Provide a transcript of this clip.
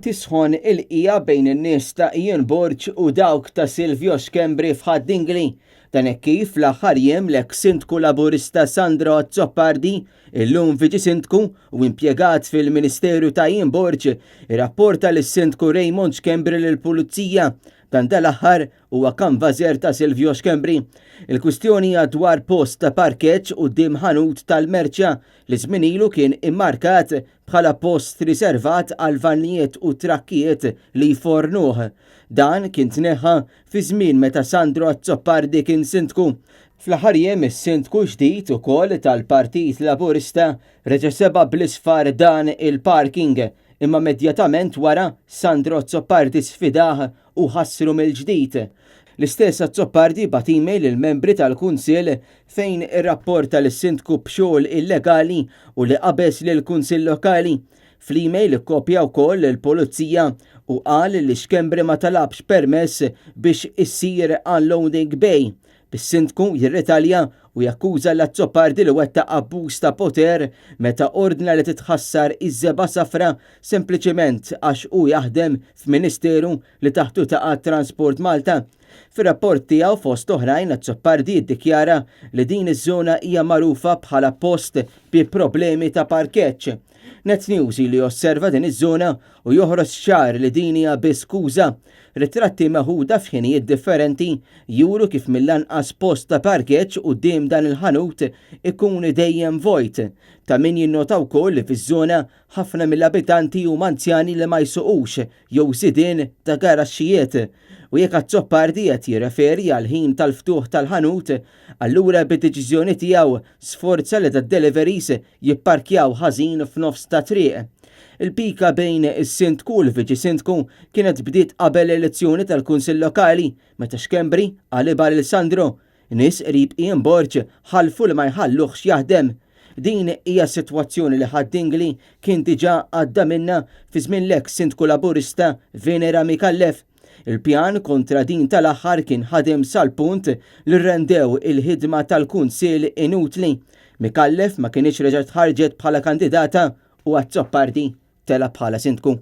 Tisħon il-qija bejn in-nies ta' Ian Borg u dawk ta' Silvio Schembri f'Ħad-Dingli. Dan hekk kif fl-aħħar jiem l-eks Sindku Laburista Sandro Azzopardi, illum Viċi Sindku u impjegat fil-Ministeru ta' Ian Borg, irrapporta lis-Sindku Raymond Schembri lill-Pulizija. Dan tal-aħħar huwa kanvażer ta' Silvio Schembri. Il-kwistjoni hija dwar post ta' parkeġġ quddiem ħanut tal-merċa li żmien ilu kien immarkat bħala post riservat għal vannijiet u trakkijiet li jfornuh. Dan kien tneħħa fi żmien meta Sandro Azzopardi kien Sindku. Fl-aħħar jiem is-Sindku ġdid ukoll tal-Partit Laburista reġa' seba' bl-isfar dan il-parking imma immedjatament wara Sandro Azzopardi sfidah u ħassru mill-ġdid. L-istess Azzopardi bagħat email lill-membri tal-Kunsill fejn irrapporta lis-Sindku b'xogħol illegali u li qabeż lill-Kunsill Lokali. Fl-email ikkopja wkoll lill-Pulizija u qal li Schembri ma talabx permess biex issir unloading bay. Bis-Sindku jirritalja u jakkuża 'l Azzopardi li wettaq abbuż ta' poter meta ordna li titħassar iż-żebgħa safra sempliċiment għax hu jaħdem f'Ministeru li taħtu taqa' Transport Malta. Fir-rapport tiegħu fost oħrajn Azzopardi jiddikjara li din iż-żona hija magħrufa bħala post bi problemi ta' parkeġġ. Net News ilu josserva din iż-żona u joħroġ ċar li din hija biss skuża. Ritratti meħuda f'ħinijiet differenti juru kif mill-anqas post ta' parkeġġ quddiem dan il-ħanut ikun dejjem vojt. Ta' min jinnota wkoll li fiż-żona ħafna mill-abitanti huma anzjani li ma jsuqux jew sidien ta' garaxxijiet. U jekk Azzopardi qed jirreferi għall-ħin tal-ftuħ tal-ħanut, allura bid-deċiżjoni tiegħu sforza li tad-deliveries jipparkjaw ħażin f'nofs ta' triq. Il-pika bejn is-Sindku u l-Viċi Sindku kienet bdiet qabel l-elezzjoni tal-Kunsill Lokali meta Schembri qalibha lil Sandro. Nies qrib Ian Borg ħalfu li ma jħalluhx jaħdem. Din hija sitwazzjoni li Ħad-Dingli kien diġà għadda minnha fi żmien l-eks Sindku Laburista Venera Micallef. Il-pjan kontra din tal-aħħar kien ħadem sal-punt li rrendew il-ħidma tal-Kunsill inutli. Micallef ma kinitx reġgħet ħarġet bħala kandidata u Azzopardi tela' bħala Sindku.